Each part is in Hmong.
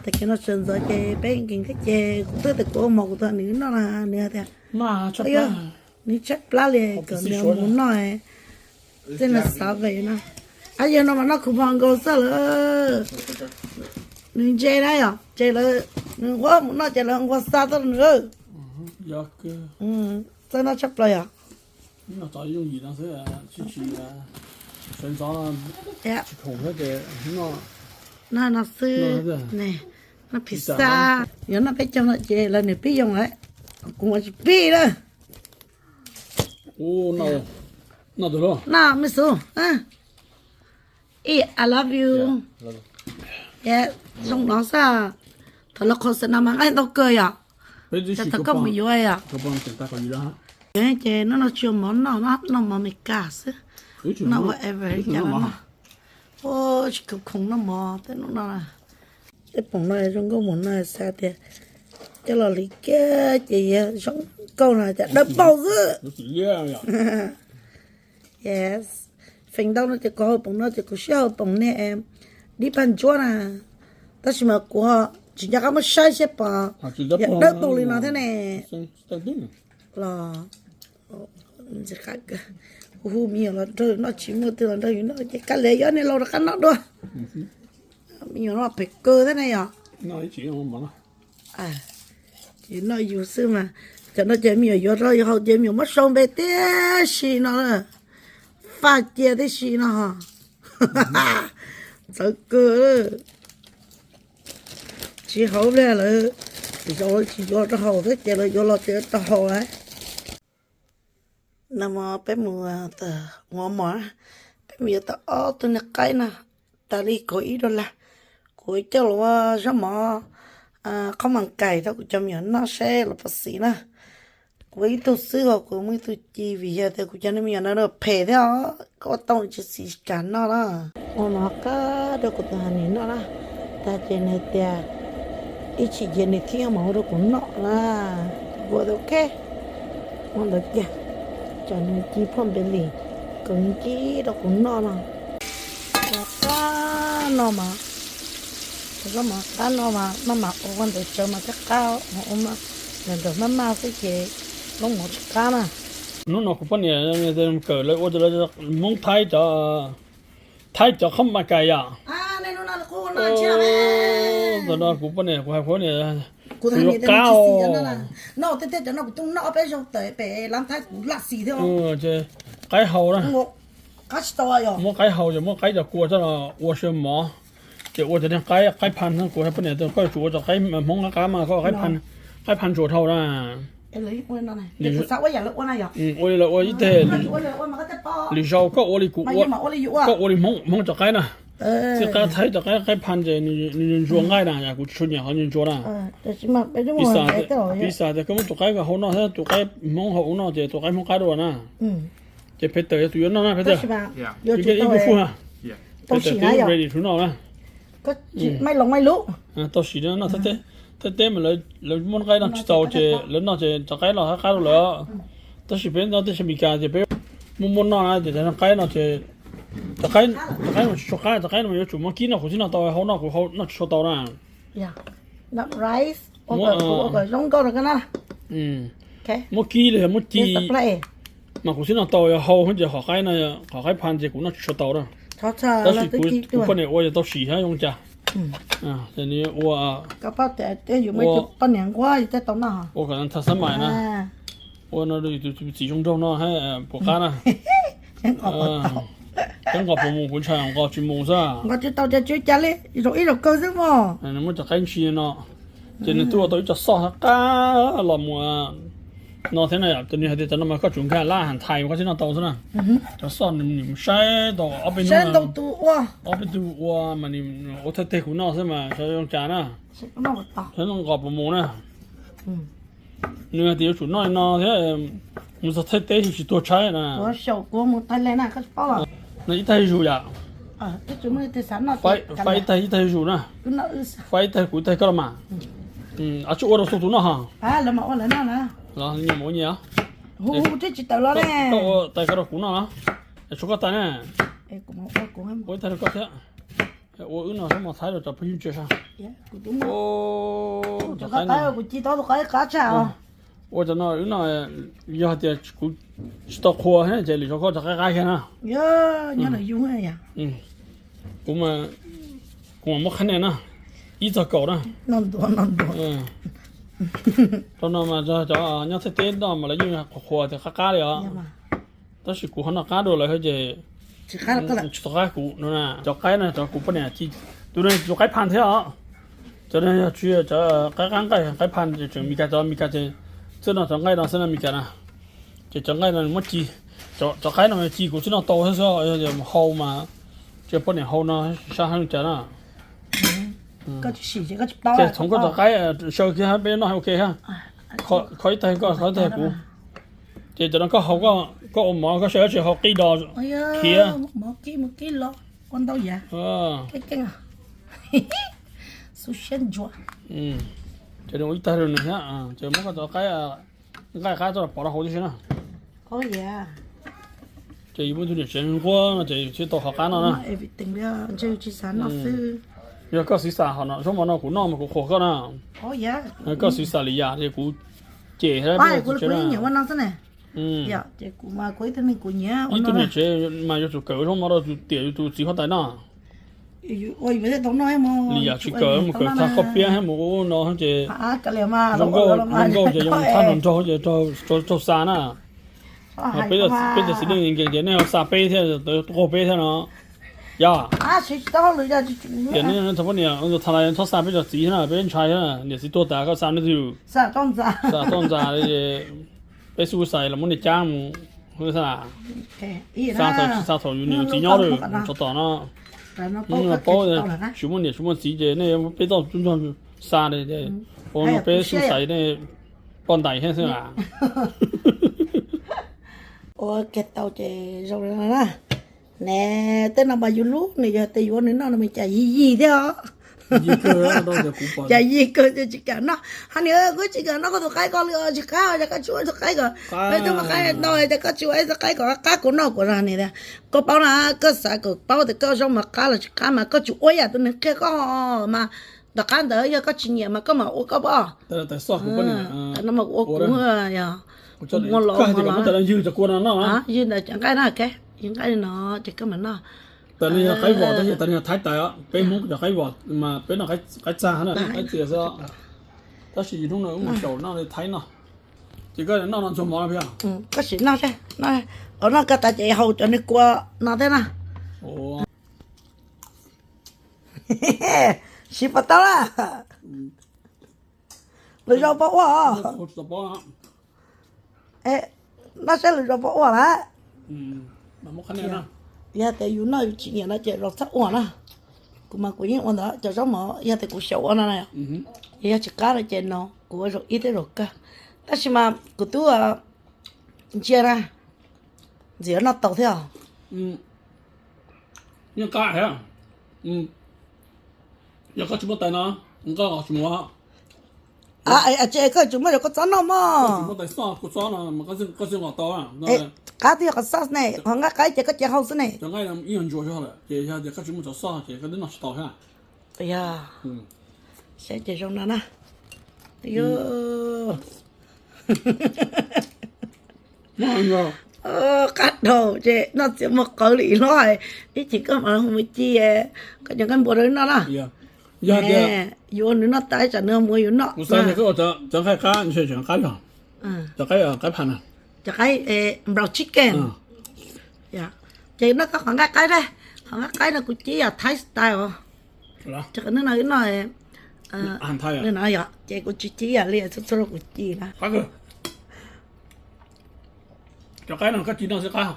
Tag kis no sawv ntxov ces peb nkees thiab ces kuv twb tias kuv ua mov kuv tus nws noj na, nws hais tias, yog, nws tshaib plab li kom nws mus noj, tej no xav ve no. Ab, yog no mas noj coupon nkaus xwb lawm. Nws ntse na yom, ces lawv, nws nquag mus noj ces lawv nquag xa tuaj nws. Txawj noj tshaj plaws yom. No xwb, noj pizza, yuav noj peb caug no ces lawv nws pib yoo lawm, kuv mas tsis pib na. Noj me xub. Ib, I love you. Zoo no xwb. Thaum lawv qhov xwm no mas nqaij ntau kawg yom. Thaum koj mus yuav yom. Ces hnub no tsis ua mov noj, noj mov Meskas xwb. Noj whatever cas los noj. Ua tsis khoom khoom noj mov tej hnub no. Tej poom no zoo nkauj, poom no xav tias coj los lis kiag ces yog zoo nkauj no cas dawb paug xwb. Yes. Feem ntau no ces kuv hau poom no ces kuv sib hau poom niag dib paj ntsuab na. Tab sis mas kuv tsis nco qab muab saib seb pom yog dawb paug li no thiab ne. Los kuv hu me nyuam los nrog yus noj, tsis muaj twg los nrog yus noj ces kab liam yuav niag laus rov qab noj dua. Me nyuam no phem kawg thiab ne yom. Ces noj yus xwb mas, cov no ces me nyuam yuav rau yus haus ces me nyuam muab sau npe tib si no, faj cia tib si no. Txawv kawg. Tsis haus li lawm, zaum tsis yuav rau haus thiab ces lawv yuav los ces rau haus lawm. Nag hmo peb mus ua mov, peb mus yuav tau ob tug niag qaib no, tas li kaum ib dollar. Kuv coj los ua zaub mov qhob mas kais rau kuv cov me nyuam noj seb lawv puas xis na. Kuv ua ib tug xwb os, kuv muaj ib tug ci vim yog tias kuv cov me nyuam no phem thiab os, koj ua tau tsis xis kam noj na. Ua mov qab rau kuv tus honey noj na, tag ces nws hais tias ib chim ces nws thiaj mus ua rau kuv noj na. Kuv tias ok, ua ntawd kiag, tsam nws ci phoj npe lis, kom nws ci rau kuv noj no. Mov qab no mas, zaub mov qab no mas maj mam ua ua ntawd tsawv mas thiaj qab, ua nrawm nrawm maj maj xwb ces zaub mov tsis qab na. Hnub no kuv poj niam kawm lawv ua, lawv Hmoob Thaib cov, Thaib cov qhob mas kais yom. Ntawm no kuv poj niam, kuv hais kuv poj niam, kuv yuav qab os. Qaib hau na. Muab qaib hau ces muab qaib cov kua coj los ua xyaw mov, ces ua cov niag qaib, qaib phan. Kuv hais poj niam tias koj yuav tsum ua cov qaib Hmoob qab qab mas koj qaib phan ntsuas dhau na. Ua li lawv ua ib teg, lwm zaus koj ua li kuv ua, koj ua li Hmoob, Hmoob cov qaib na. Txij qab Thaib cov qaib, qaib phan ces nws ntsuas nqaij na, kuv tsis tshua nyiam qhov nws ntsuas na. Pizza tias koj muab tus qaib hau noj thiab tus qaib Hmoob hau ub noj ces tus qaib Hmoob qab dua na. Ces Peter yog tus yuav noj na, Peter. Ib pu fu na. Peter twb ready to noj na. Tau sim no noj, Thaib teb mas lawv muab qaib noj tsis tau ces lawv noj ces cov qaib los qab qab rau lawv. Tab sis peb nyob teb chaws Amelikas ces peb muaj muaj noj na ces cov qaib no ces, cov qaib, cov qaib no tsis tshua qab, cov qaib no yuav tsum muab kib noj kuv thiaj noj tau, hau noj kuv hau noj tsis tshua tau na. Muab kib los yog muab ci mas kuv thiaj noj tau, yog hau ces qhov qaib no, qhov qaib phan ces kuv noj tsis tshua tau na. Tab sis kuv poj niam ua ces tau sim thiab zoo cas. Ces nws ua, ua kom ntha xab mais na. Ua no tus txiv zoo nraug no puas qab na. Peb nqos puas mus, kuv ntshai nqos tsis mus xwb. Nqos tsis tau ces tsis ua cas li, zaum ib zaum kawg xwb mog. Nws muab cov qaib ntsis no, ces nws twb ua tau ib co xoj qab los mus no thiab na yom. Ces nws hais tias cov no mas koj tsum nkag lab hais thais koj thiaj noj tau xwb na. Cov xoj nws saib tau ob peb hnub, ob peb tug ua mas nws ua thawj teg kuv noj xwb mas xyov zoo cas na. Nqos puas mus na. Nws hais tias yuav tsum noj li no thiab, mus txog Thaib teb tsis tuag tshaib na. Noj ib tag zuj zus yom. Faib ib tag, ib tag zuj zus na. Faib ib tag kuv ib tag koj los mas. Ab, tsis ua rau xu tus noj ho. Los nyias mus ua nyias. Koj ua tais koj rau kuv noj, tshuav koj tais na. Ua ib tag rau koj thiab. Ua wb no xab mos thaib rau cov phooj ywg tsev sab. Ua cov no wb no yog hais tias kuv tsis tau qhua thiab ces lwm zaus koj cov qaib qab kiag na. Kuv, kuv mas muab qhab nia na, ib txog kaum na. Rau no mas cov nyob Thaib teb noj mas lawv yeej qhuas qhuas tias qab qab li os. Tab sis kuv ho noj qab dua lawv ces tsis tau qab kuv no na. Cov qaib no cov kuv poj niam ci, tus no tus qaib phan thiab os. Cov no yog tsis cov qaib qab nqaij, qaib phan ces tseem Meskas, cov Meskas ces txawj noj cov nqaij no xwb na, Meskas na. Ces cov nqaij no muab ci, cov qaib no ci kuv tsis noj tau thiab xwb, yog hau mas cia poj niam hau no sab heev cas na. Ces txhoov koj cov qaib saw kiag peb noj ok thiab. Kho ib tag koj, kho ib tag kuv. Ces cov no koj hau, koj ua mov koj saw tsis hau qij do khiav. Ces ua ib tag rau nws thiab, ces muab koj cov qaib, nqaij qab txoj pov rau hauv tib si na. Ces yus muaj ib tug niam tsev nquag no ces thiaj tau qhov qab no na. Yog koj xiv xam hom no, zaub mov no kuv noj mas kuv qhuas koj na. Koj xiv xam li yam ces kuv cem thiab. Ib tug niam tsev mas yuav tsum kawm zaub mov rau tus tiam yus tus txiv huab tais noj. Li yam tsis kawm, mus kawm thaj qhov piab thiab mus ua no ces zoo nkauj ces yoo thaj no nraug ces raug xa na. Peb cov txiv neej nkees ces nej ho xa peb thiab, qaug peb thiab no. Yog tias nej txog poj niam txog lais txhob xa peb cov txiv na, peb ntshai, niam txiv tuag tas koj xa nej twg, xa toj ntxas, peb xub xais los muab nej cab mus, xa thaum yus niam yus txiv nyob lawm tsov tom no. Paub tsis muaj niam tsis muaj txiv ces nej peb toj tub ntog xa li ces ua no peb xub xais nej poj ntais thiab xwb. Ua kiag tau ces zoo na. Ne, tej no mas yus lub nws yog tias yuav nws noj no mas cas yig yig thiab os. Cas yig kawg ces tsis kam noj. Hos nws kuj tsis kam noj koj tus qaib ko li os, tsis qab os, cas koj tsis ua ib tug qaib kom peb tug mos qaib ntau, cas koj tsis ua ib tug qaib kom qab kuv noj kuv zog ni tias. Koj paub na, koj xav kom paub tias koj zaub mov qab los tsis qab mas koj tsis ua yam tus nws qhia koj mas. Tom qab ntawd yog koj tsis nyiam mas koj mam ua koj pom. No mas kuv ua kuv, yog kuv muaj los ywg cov kua no noj, ywg ntawd cov nqaij no, ywg nqaij no ces koj mam noj. Tas li yog qaib vos, tab sis tas li yog Thaib tais os, peb Hmoob cov qaib vos mas peb noj qaib txag na, qaib txias xwb. Tab sis yus hnub no wb mus xyaum noj li Thaib no, ces koj noj no ntxuag mov no. Koj sim noj, noj, noj koj tas ces hau cov niag kua no thiab na. Siv puas tau na? Lwm zaus puas ua? Noj saib lwm zaus puas ua lawm. Yog tias yus noj yus tsis nyiam no ces zaus txhob ua na. Kuv mas kuv yeej ua ntawd, cov zaub mov yog tias kuv xyaum ua no na, yog tsis qab no ces no kuv ua zaum ib thiab zaum kawg. Tab sis mas kuv twb ntsia na, ntxim noj tau thiab os. Yeej qab thiab. Yog koj tsis muaj tais no, koj tsis mus. Ces koj tsis muaj, koj txob noj mog. Koj tsis muaj tais xoj kua txob no, koj txij nqos tau. Qab twb yog qhov xoj ne, qhov nqaij qaib ces koj cia hau xwb ne. Cov nqaij ib nyuag ntsuas zog lawm ces yog tias koj tsis muaj cov xoj ces koj twb noj tsis tau thiab. Saib ces zoo no na. Qab dhau ces noj txiav muag qawv li hlob hais, ib chim koj mam mus ci koj cov nqaij npua rau noj na. Yog tias yuav nws noj tas tsam nws muab yus noj. Kuv xav tias koj ua cov nqaij qab ntshe tseem qab yog cov qaib, qaib pha na, cov qaib brown chicken. Ces noj koj qhov nqaij qaib, qhov nqaij qaib no kuv ci yam Thai style os. Ces kuv tsis ci yam li txhua txhua kuv ci na. Cov qaib no koj ci noj xwb qab.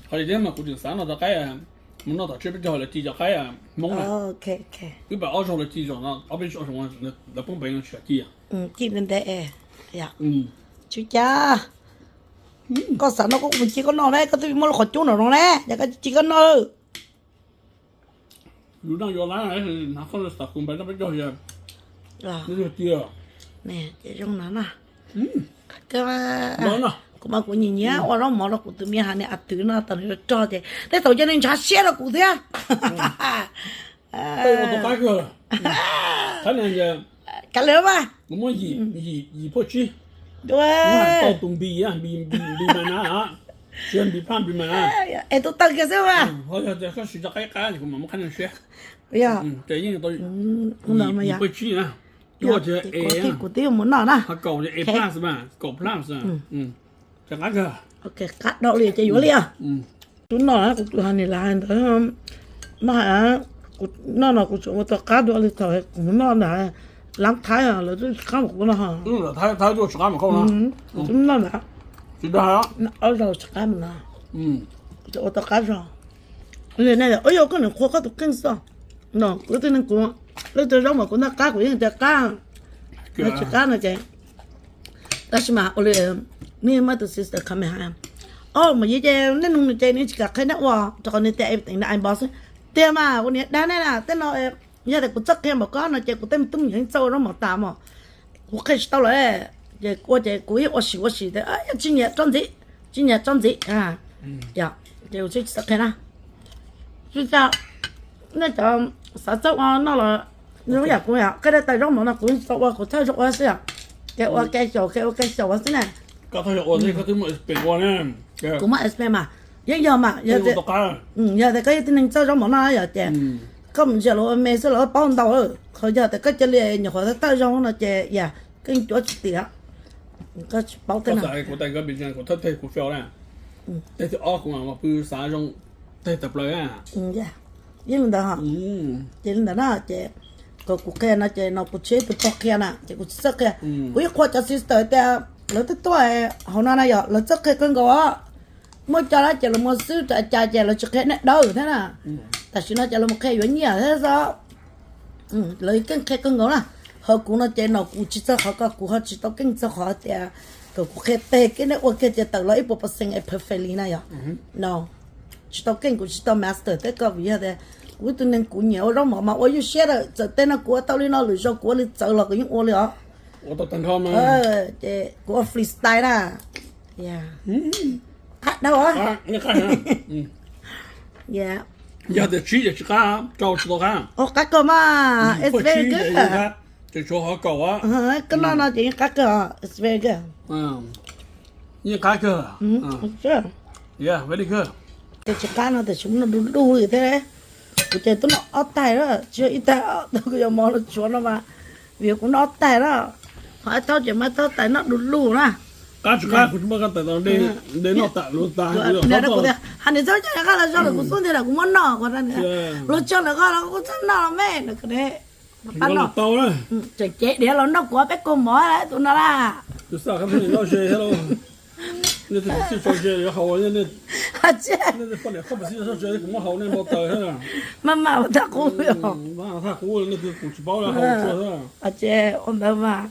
Qhov tias mas kuv tseem xav noj cov qaib mus noj tom tsiab peb caug lawv ci cov qaib Hmoob na. Wb pam ob zaug lawv ci zaum no, ob peb zaug lawv poob peev no tsis ci. Ci ntev ntev. Tsis cas. Koj xav noj koj mus ci koj noj ne, koj twb muaj lub qhov cub nram no ne, yog koj ci koj noj. Yus noj yuav lab, hnav koj xav kuv npais noj peb caug yog. Ces zoo no na. Kuv mas kuv nyiam nyiam ua zaub mov rau kuv tus me hais niam a twv no tau nws rog rog ces tej thaum cia nws ntshav siab rau kuv thiab. Kav liam mas. Yim phaj tsib. Tus npis, npis mas na, tsis yog npis phaj, npis mas na. Es tus taw kiag xwb mas. Yog tias koj siv tso qab qab kuv mam muab qab no siab. Yog. Yim phaj tsib na. Kuv twb yuav mus noj na. Kaum plus mas, kaum plus. Qab dhau li ces yuav li os. Tub noj na, kuv tus hais niam laus hais ntawd, noj hais, kuv noj no kuv tseem ua tau qab dua li thaum kuv noj ntawd, lab thaib lawv twb tsis qab mus kuv no ho. Kuv twb noj ntawd, ob zaug tsis qab mus no, kuv tseem ua tau qab zog. Ua yog koj niam qhuas koj tus kheej xwb no, kuv twb neeg kuv, leej twg zaub mas kuv noj qab kuv yeej tias qab, tsis qab no ces. Tab sis mas ua li nej muab tus sister comment hais, o mas yim ces nej nug nws ces nws tsis kam qhia nej ua rau qhov nws tias everything na inbox xwb. Tiag mas ua niam dab nej na tej no, yog tias kuv txawj qhia npaum koj no ces kuv tej me tub me nyuam yeej txawj ua zaub mov tas mos. Kuv qhia tsis tau lawm, ces ua ces kuv ib ua sim ua sim tias yog tsis nyiam tso ntxiv, tsis nyiam tso ntxiv. Ces kuv tsis txawj qhia na. Tsis tau, nej cov xav txawj ua noj los zoo yam kuv yom, qhia dab tais zaub mov no kuv tau ua kuv thawj zaub ua xwb yom. Kev ua kev xyaum, kev ua kev xyaum ua xwb na. Kuv muaj experience mas, yeej yog mas, yog tias koj yog tib neeg txawj zaub mov noj yom ces koj mus ntsia lawv ua me xwb lawv paub ntau. Qhov yog tias koj cia li nyuam qhuav thawj zaub no ces yam koj yeej cuab tsis tiav, koj tsis paub tej no. Kuv thawj teg kuv fail na, teg thib ob kuv mam pw xav zoo teg tawm plaws. Yeej li ntawd ho. Ces li ntawd na ces kom kuv qhia no ces no kuv tsis yog ib tug pog qhia na ces kuv tsis txawj qhia. Kuv yeej qhuas cov sister tias lawv twb tuaj hauv no na yom, lawv txawj qhia kawg nkaus os. Muaj cov lawv ces lawv mus xwb, cas ces lawv tsis qhia nej dawb thiab na. Tam sim no ces lawv mus qhia yuav nyiaj thiab xwb. Lawv keej qhia kawg nkaus na. Ho kuv no ces no kuv tsis txawj qhov ko, kuv ho tsis tau keej txog qhov tias kom kuv qhia teg kev nej ua kiag tias tawm los ib puas percent es perfect li na yom. No tsis tau keej, kuv tsis tau master tej ko vim yog tias kuv ib tug neeg kuv nyiam ua zaub mov mas ua ywj siab lawm, txawm tej no kuv ua tau li no lwm zaus kuv ua li txawv los kuv yeej ua li os. Ces kuv ua freestyle na. Qab dhau. Yog tias tsib ces tsis qab, rau tsis tau qab. Qab kawg mas, it's very good. Ces tshuav qhov kaum. Koj noj no ces yeej qab kawg, it's very good. Yeej qab kawg. Very good. Ces tsis qab no tiam sis muab noj du du li thiab. Kuv ces twb noj ob taig lawm, tsis yog ib taig, kuv yuav mov los tshuav no mas, vim kuv noj ob taig lawm. Ho ib thaub ces muab ib thaub tais noj du lug na. Qab tsis qab kuv tsis muab koj tais tau, noj tas luag tas. Hais nws txhob coj qab los zog lawm kuv xub ntiag lawm kuv muab noj, luag tso lawm qhov los kuv txhob noj los me. Pab noj tau, tseem cev diav los noj kuv peb kua mov tus no na. Tus xav qhov twg noj ze thiab lauj. Nej tus txiv tso ze yuav haus, nej poj niam qhov txiv tso ze kuv muab haus nej npau taws thiab. Maj mam thaj qub, thaj qub nej kuv tsis paub haus tsuag thiab. Ces ua ntawd mas.